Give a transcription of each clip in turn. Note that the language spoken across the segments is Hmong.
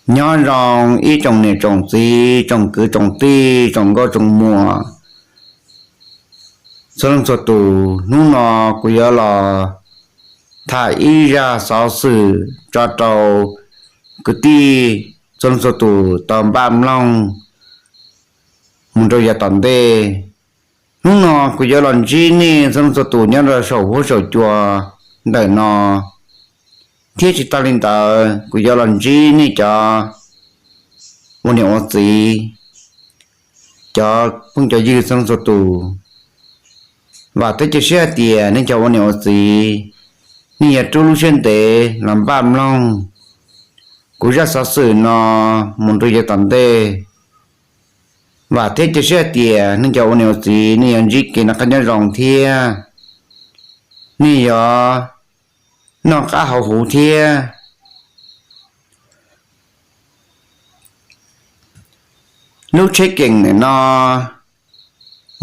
Nyob zoo ib tsoom niam tsoom txiv, tsoom kwv tsoom tij, tsoom nkauj tsoom muam txhua leej txhua tus. Hnub no kuv yuav los tham ib zaj xov xwm tso rau kwv tij txhua leej txhua tus tau npaj mloog mus rau yav tom ntej. Hnub no kuv yuav los ntsib nej txhua leej txhua tus nyob rau saum huab saum cua ntawm no, thiab tsis tas li ntawd kuv yuav los ntsib nej cov ua niam ua txiv, cov phooj cov ywg txhua leej txhua tus. Vam thiab cia siab hais tias nej cov ua niam ua txiv, nej yuav rub lub siab ntev los npaj mloog kuv zaj xov xwm no mus rau yav tom ntej. Vam thiab cia siab hais tias nej cov ua niam ua txiv, nej yuav ntsib kev noj qab nyob zoo thiab nej yuav noj qab haus huv thiab. Lub tsheb keem ntawm no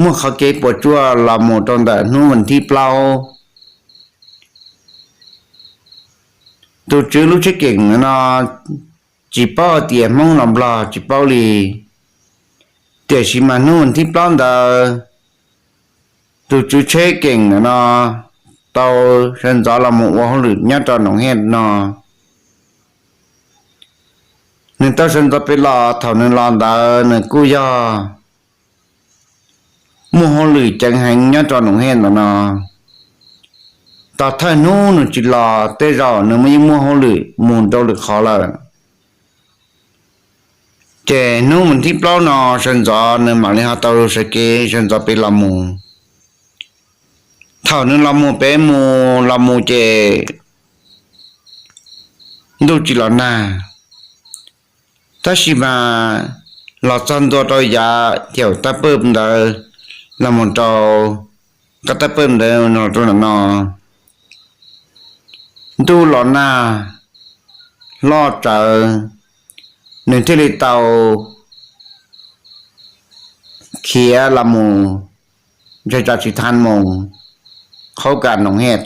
muaj qhov kev puas tsuaj los mus rau ntawm hnub vas thib plaub. Tus tswv lub tsheb keem ntawm no tsis paub hais tias Hmoob los Nplog tsis paub li, tiam sis mas hnub vas thib plaub ntawd tus tswv tsheb keem ntawm no tau sawv ntxov los mus ua hauj lwm nyob rau Noom Hej no. Nws tau sawv ntxov pem los, thaum nws los ntawd nws kuj yog muaj hauj lwm ceev heev nyob rau Noom Hej ntawm no. Tos thawj hnub nws tsis los, tej zaum nws yeej muaj hauj lwm mus rau lwm qhov lawm. Ces hnub vas thib plaub no sawv ntxov nws mam li ho tau sawv kev sawv ntxov pem los mus. Thaum nws los mus pem mus los mus ces ntuj tsis los nag, tab sis mas los txog ntua rau yav caum tab pawj ntawd los mus rau, qab tab pawj ntawd no rau ntawm no, ntuj los nag loj tsawv, nws thiaj li tau khiav los mus, ntshai tsam tsis tau mus qhov kam Noom Hej.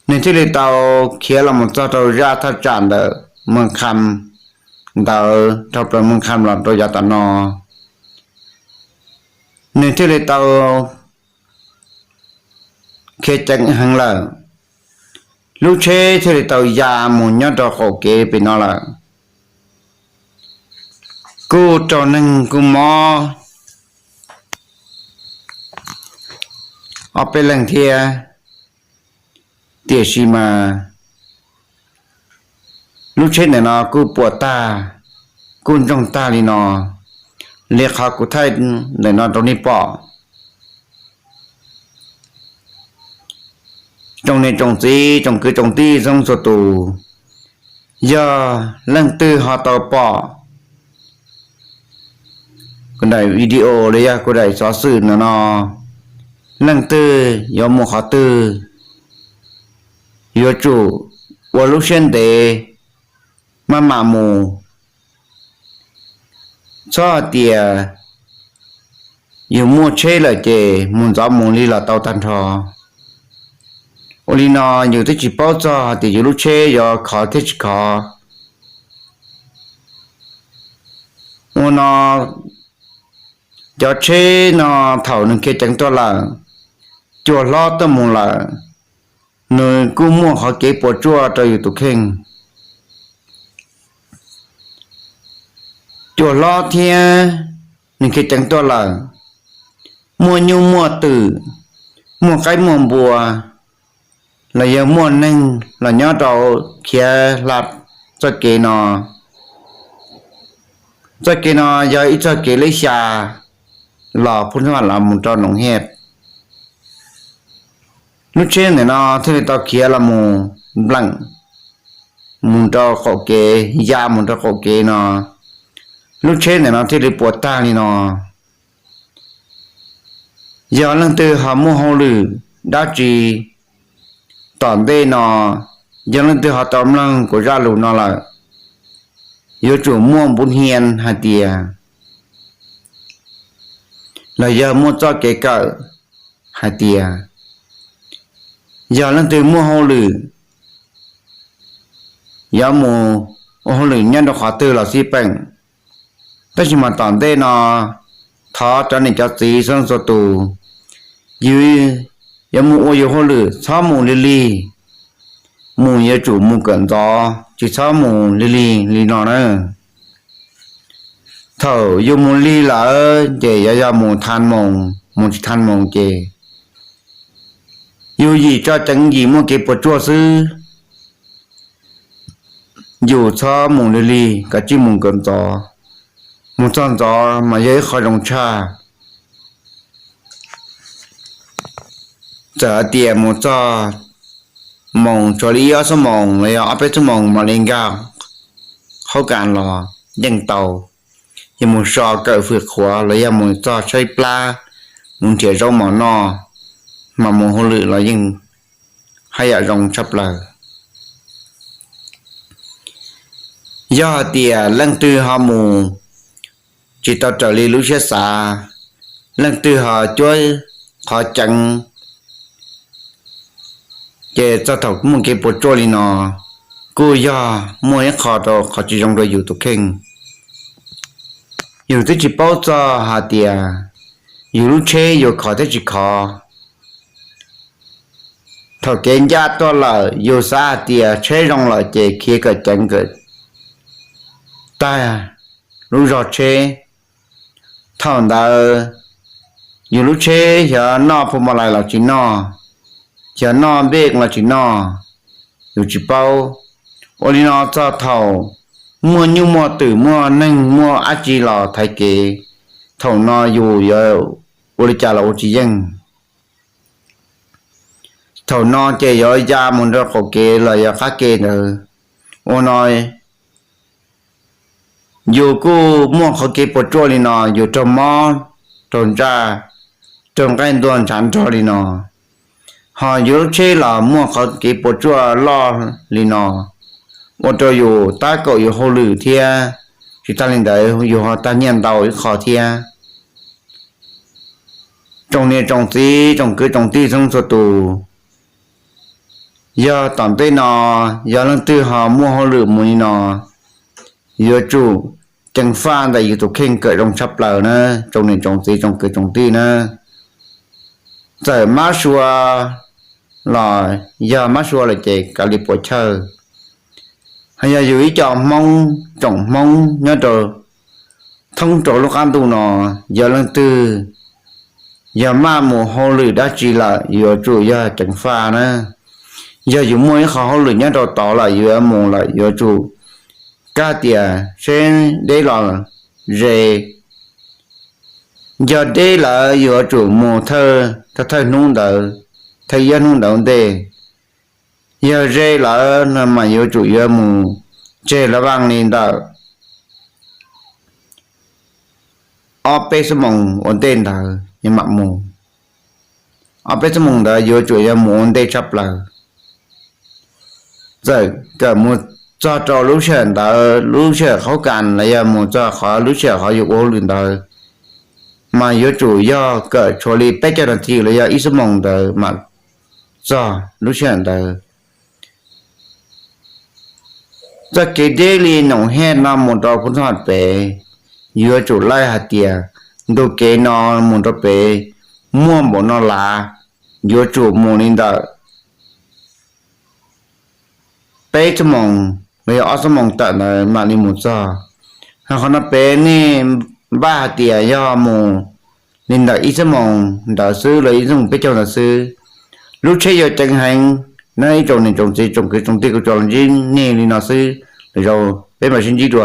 Nws thiaj li tau khiav los mus txog rau zaj thaj tsam ntawm Moos Kham ntawd, dhau plaws Moos Kham los rau yav tom no. Nws thiaj li tau khiav ceev heev lawm, lub tsheb thiaj li tau ya mus nyob rau qaum kev pem no lawm. Kuj raug neeg kuj mob ob peb leeg thiab, tiam sis mas lub tsheb ntawm no kuj puas tag, kuj ntsoog tag li no, li qhov kuv thaij ntawm no rau nej pom. Tsoom niam tsoom txiv, tsoom kwv tsoom tij txhua leej txhua tus, yog leej twg ho tau pom kuv daim video los yog kuv daim xov xwm ntawm no, leej twg yuav mus qhov twg, yuav tsum ua lub siab ntev, maj mam mus. Txhob hais tias yus muaj tsheb lawm ces mus ntxov mus li los tau tag nrho. Ua li no yus twb tsis paub txog hais tias yus lub tsheb yuav khov thiab tsis khov. Ua no cov tsheb no thaum nws khiav ceev tuaj lawm, cua hlob tuaj mus lawm, nws kuj muaj qhov kev puas tsuaj rau yus tus kheej. Cua hlob thiab nws khiav ceev tuaj lawm, muaj nyuj muaj twm, muaj qaib muaj npua, los yog muaj neeg los nyob rau khiav hla txoj kev no. Txoj kev no yog ib txoj kev leb xya los phu thaj los mus rau Noom Hej. Lub tsheb ntawm no thiaj li tau khiav los mus npleem mus rau qaum kev, ya mus rau qaum kev no. Lub tsheb ntawm no thiaj li puas tag li no. Yog leej twg ho muaj hauj lwm dab tsi tom ntej no, yog leej twg ho tau mloog kuv zaj lus no lawm, yuav tsum muaj npuv hnia hais tias, los yog muaj txoj kev kawm hais tias, yog leej twg muaj hauj lwm yuav mus ua hauj lwm nyob rau qhov twg los xij peem. Tab sis mas tom ntej no thov cov niam cov txiv txhua tus, yus yuav mus ua yus hauj lwm txhob mus lig lig, mus yuav tsum mus kawm ntxov, tsis txhob mus lig lig li no na. Thaum yus mus lig lawm ces yuav yog mus tha moos, mus tsis tha moos ces yus yim tso ceev yim muaj kev puas tsuaj xwb. Yus txhob mus lig lig, kav tsij mus kawm ntxov. Mus txog ntxov mas yog ib qho zoo tshaj. Txawm hais tias mus txog moos tshuav li ib ob xuab moos los yog ob peb xuab moos mam li nkag qhov kas los yeej tau. Yog mus so kawm fwm qhuav los yog mus txog tshaib plab, mus nrhiav zaub mov noj, mas mus hauj lwm los yeej haj yam zoo tshaj plaws. Yog hais tias leej twg ho mus tsis tau raws li lub siab xav, leej twg ho cuab qhov ceev, ces txog thaum muaj kev puas tsuaj li no, kuj yog muaj ib qho rau qhov tsis zoo rau yus tus kheej. Yus twb tsis paub txog hais tias yus lub tsheb yuav khov thiab tsis khov. Thaum kev ncaj tuaj lawm yus xav hais tias tsheb zoo lawm ces khiav kawm ceev kawm tag lub zog tsheb. Thaum ntawd yus lub tsheb xyov noj phu ma lais los tsis noj, xyov noj npej los tsis noj, yus tsis paub. Ua li no txog thaum muaj nyuj muaj twm muaj neeg muaj dab tsi los thaiv kev, thaum no yus yuav ua li cas los ua tsis yeej. Thaum no ces yuav ya mus rau qaum kev los yog qab kev ntawd. Ua no yus kuj muaj qhov kev puas tsuaj li no, yus raug mob, raug ntsaj, raug nqaij ntuag ntshav nrog li no. Hos yus lub tsheb los muaj qhov kev puas tsuaj loj li no, ua rau yus tab kaum yus hauj lwm thiab, tsis tag li ntawd yus ho tag nyiaj ntau ib qho thiab. Tsoom niam tsoom txiv tsoom kwv tsoom tij txhua tus, yog tom ntej no yog leej twg ho muaj hauj lwm mus li no, yuav tsum ceev faj ntawm yus tus kheej kom zoo tshaj plaws na, tsoom niam tsoom txiv tsoom kwv tsoom tij na. Txawm mab sua los yog mab sua lawm ces kav liam puas chawj. Hos yog yus ib co Hmoob tsoom Hmoob nyob rau thoob rau lub qab ntuj no, yog leej twg yog maj mus hauj lwm dab tsi lawm yuav tsum yog ceev faj na. Yog yus muaj ib qho hauj lwm nyob rau tod lawm yuav mus lawm yuav tsum kab tias seb deb los ze. Yog deb lawm yuav tsum mus thawj thawj hnub ntawd, thawj ib ob hnub ntawd ua ntej. Yog ze lawm no mas yuav tsum yuav mus tseg lawv vaj li ntawm ob peb xuab moos ua ntej ntawd mam mus. Ob peb xuab moos ntawd yuav tsum yog mus ua ntej tshaj plaws. Txawm kawm mus txog rau lub sij hawm ntawd, lub sij hawm qhov kas los yog mus txog qhov lub sij hawm qhov yus ua hauj lwm ntawd, mas yuav tsum yog kawm tshuav li peb caug nas this los yog ib xuab moos ntawd mam txog lub sij hawm ntawd. Txoj kev deb li Noom Hej no mus rau Phub Thoj pem, yuav tsum laij hais tias ntu kev no mus rau pem muaj npaum no lav, yuav tsum mus li ntawm peb xuab moos los yog ob xuab moos tawm ntawd mam li mus txog. Ho qhov no pem nej npaj hais tias yog mus li ntawm ib xuab moos ntawd xwb los ib xuab moos peb caug ntawd xwb, lub tsheb yuav ceev heev na. Ib tsoom niam tsoom txiv tsoom kwv tsoom tij, kuv tsuas los ntsib nej li no xwb, lwm zaus peb mam sib ntsib dua.